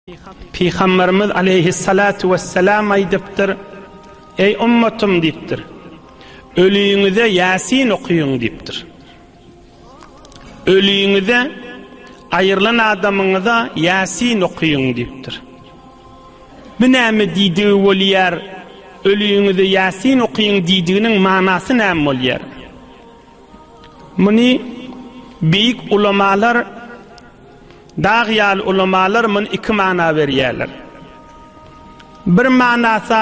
Pygamberimiz aleýhissalatu wessalam aýdypdyr, Eý ummatym diýipdir. Öliňize Ýasin okyň diýipdir. Öliňize aýrylan adamyňyza Ýasin okyň diýipdir. Bu näme diýdigi bolýar? Öliňize Ýasin okyň diýdiginiň manasy näme bolýar? Muny beýik ulamalar, dag ýaly ulamalar muny iki mana berýärler. Bir manasy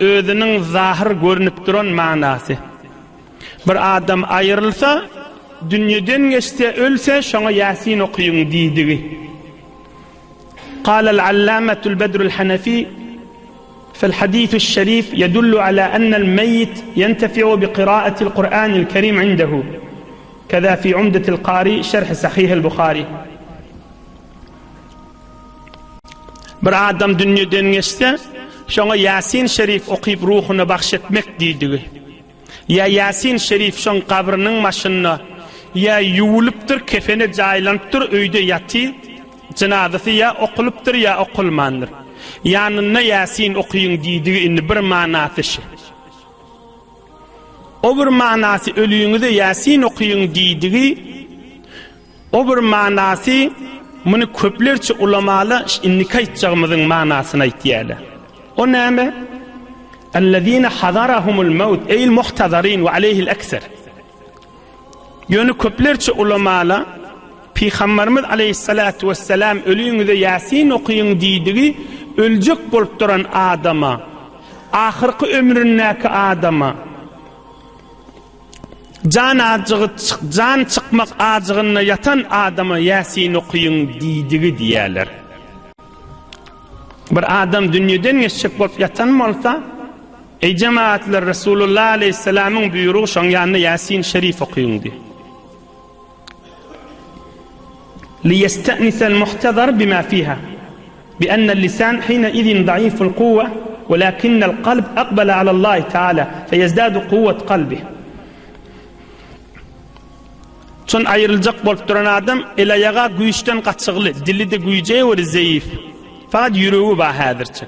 özüniň zahyr görnüp duran manasy. Bir adam aýrylsa, dünýeden geçse, ölse, şoňa Ýasin okyň diýdigi. Kalal Allamatul Bedrul Hanefi Fel hadisu şerif ýedullu ala ennel meýit ýentefi'u bi kyraatil Kur'anil kerim indehu. Keza fi Umdetil Kari şerhi Sahihil Buhari. Bir adam dünýeden geçse, şoňa Ýasin şerif okyp ruhuna bahş etmek diýdigi. Ýa Ýasin şerif şoň gabrynyň başynda, ýa ýuwulypdyr, kefene jaýlanypdyr, öýde ýatyr, jynazasy ýa okulypdyr, ýa okulmandyr. Ýanynda Ýasin okyň diýdigi indi bir manasy şi. O bir manasy ölüňize Ýasin okyň diýdigi, O bir manasy, muny köplerçe ulamalar indiki aýtjagymyzyň manasyny aýtýarlar. O näme? Ellezine hazarahumul maut eýl muhtazarin we aleyhil ekser. Ýöne köplerçe ulamalar Pygamberimiz aleyhissalatu vesselam ölüňize Ýasin okyň diýdigi öljek bolup duran adama, ahyrky ömründäki adama, Jan ajygy jan çykmak ajygynda ýatan adama Ýasin okyň diýdigi diýýärler. Bir adam dünýeden geçjek bolup ýatan bolsa, eý jemagatlar Resulullah aleýhissalamyň buýrugy şoň ýanynda Ýasin şerif okyň diý. Liýestenisel muhtazar bima fiha. Bi ennel lisan hine izin daiful kuwwe welakinnel kalb akbala alallahi taala feýezdadu kuwwet kalbih. Çün aýryljak bolup duran adam el-aýaga güýçden gaçygly, dili-de güýje weli zeýif. Fakat ýüregi bar häzirçe.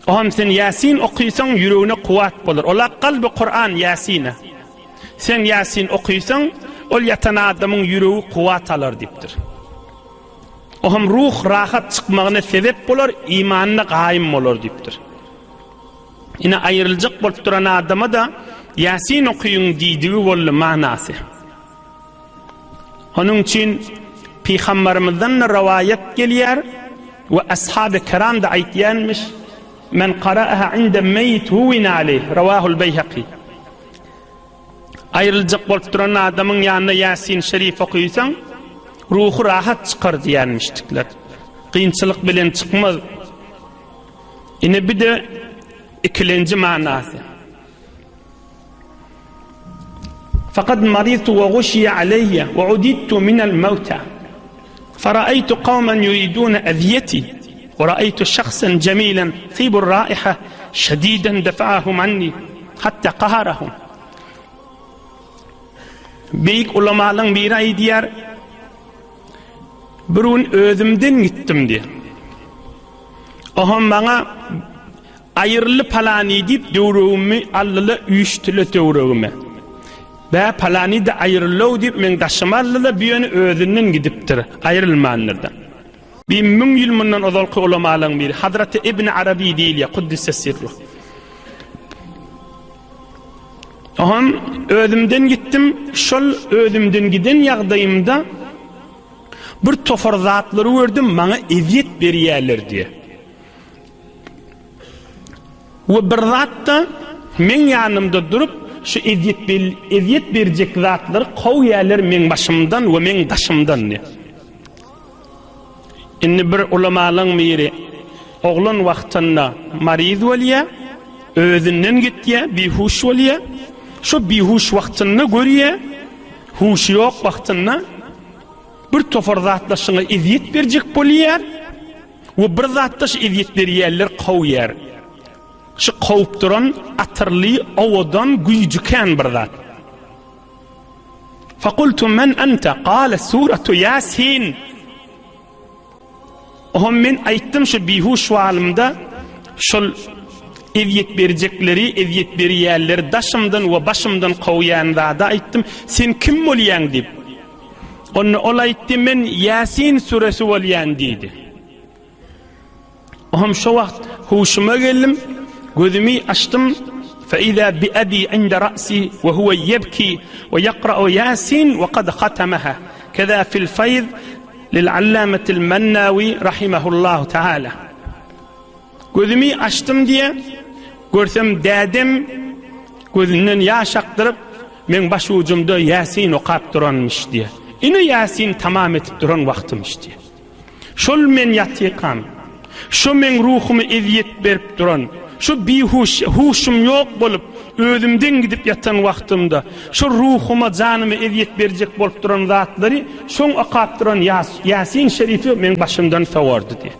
Oňam sen Ýasin okysaň ýüregine kuwwat bolar. Ola kalby Kuran Ýasine. Sen Ýasin okysaň, ol ýatan adamyň ýüregi kuwwat alar diýipdir. Oňam ruh rahat çykmagyna sebep bolar, imanyna gaýym bolar diýipdir. Ine aýryljak bolup duran adama-da Ýasin okyň diýdigi boldy manasy. Onuň üçin Pygambarymyzdan-da rowaýat gelýär we Ashaby Kiram-da aýtýanmyş, Men qara'aha inde meýit huwina aleyh, rawahul Beýhaki. Aýryljak bolup duran adamyň ýanynda Ýasin şerif okysaň, ruhy rahat çykar diýenmişdikler. Kynçylyk bilen çykmaz. Ine bir-de ikilenji manasy. Fakat maridtu we guşiye aleyye we udidtu minel mewta. Feraeytu kawmen yuridune eziyeti we raeytu şahsen cemilen tibur raiha şediden defa'ahum anni hatta kaharahum. Beýik ulamalaryň biri aýdýar, bir gün özümden gitdim diýär. Oham maňa Aýryldy palany diýip döwregimi aldyla üýşdüle töwregime. Bä palany-da aýryllow diýip meň daşymy aldyla bu ýöne özünden gidipdir, aýrylmandyrda. Bir müň ýyl mundan ozalky ulamalaň biri Hazraty Ibn Arabi diýilýär kuddise sirruh. Oňam özümden gitdim, şol özümden giden ýagdaýymda bir topar zatlary gördüm, maňa ezýet berýärler diýýär. We bir zat-da meň ýanymda durup, şu ezýet ezýet berjek zatlary kowýarlar meň başymdan we meň daşymdan diýýär. Indi bir ulamalaň biri oglan wagtynda maryz bolýar, özünden gitýär, bihuş bolýar. Şo bihuş wagtynda görýär, huşy ýok wagtynda bir topar zatlar şoňa ezýet berjek bolýar. We bir zatda şu ezýet berýänler kowýar. Şu kowup duran atyrly, owadan, güýji kän bir zat. Fakultu men ente? Kale suratu Ýasin. Oňa men aýtdym şu bihuş walymda şol ezýet berjekleri, ezýet berýänleri daşymdan we başymdan kowýan zada aýtdym, sen kim bolýaň diýip. Onda ol aýtdy, men Ýasin süresi bolýan diýdi. Oňam şo wagt huşuma geldim, gözümi açdym, fe-iza bi-abi inde ra'si we huwe ýebki we ýakra'u Ýasin we kad hatamaha, keza fil-faýz lil-Allametil Mennawi rahimehullahu taala. Gözümi açdym diýe, görsem dädem gözünden ýaş akdyryp, meň baş ujumda Ýasin okap duranmyş diýe. Ine Ýasin tamam edip duran wagtymyş diýe. Şol men ýatykam, şo meň ruhumy ezýet berip duran, şo bihuş, huşum ýok bolup, özümden gidip ýatan wagtymda, şo ruhuma, janyma ezýet berjek bolup duran zatlary şoň okap duran Ýasin şerifi meň başymdan sowardy diýýär.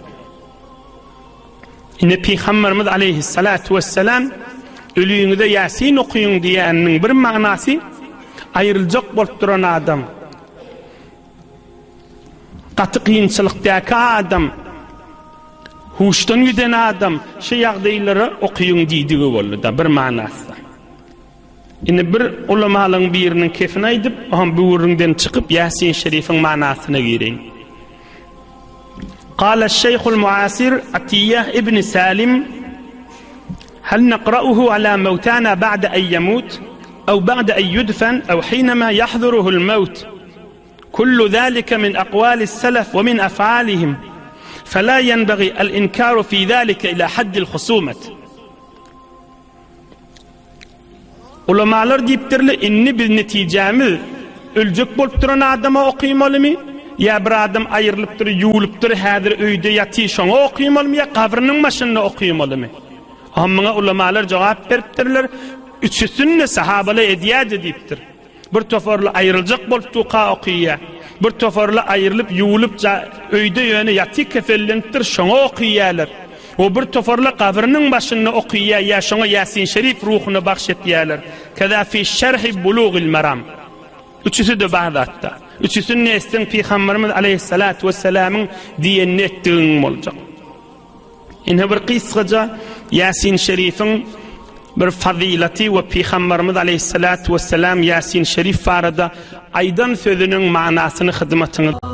Ine Pygamberimiz aleýhissalatu wessalam ölüňize Ýasin okyň diýeniniň bir manasy aýryljak bolup duran adam, Gaty kynçylykdaky adam, huşdan giden adam şu ýagdaýlara okyň diýdigi boldy-da, bir manasda. Indi bir ulamalaryň biriniň kefini aýdyp, oňam bu gürrüňden çykyp Ýasin şerifiň manasyna gireýin. Gala Şeýhul Muasir Atiýah ibn Salim Hal naqra'uhu ala mawtana ba'da an yamut aw ba'da an yudfan aw hinama yahzuruhul maut Kullu zalika min akwalis selef we min af'alihim fela ýenbagi el inkaru fi zalika ila haddil husumet. Ulamalar diýipdirler, indi biz netijämiz öljek bolup duran adama okymalymy, ýa bir adam aýrylypdyr, ýuwulypdyr, häzir öýde ýatyr, şoňa okymalymy ýa gabrynyň başynda okymalymy? Oňa muňa ulamalar jogap beripdirler, üçüsini-de sahabalar edýärdi diýipdir. Bir toparly aýryljak bolup duka okyýa. Bir toparly aýrylyp ýuwulyp öýde ýöne ýaty kesellenipdir şoňa okyýalar. We bir toparly gabrynyň başynda okyýa ýa şoňa Ýasin şerif ruhuny bagş etýäler. Keza fi şerhi Bulugil Maram. Üçüsi-de bar zatda. Üçüsini etseň Pygamberimiz aleýhissalatu wessalamyň diýenini etdigiň boljak. Ine bir gysgaja Ýasin Şerifiň bir fazylaty we Pygamberimiz aleýhissalatu wessalam Ýasin Şerif barada aýdan sözüniň manasyny hyzmatyňyzda.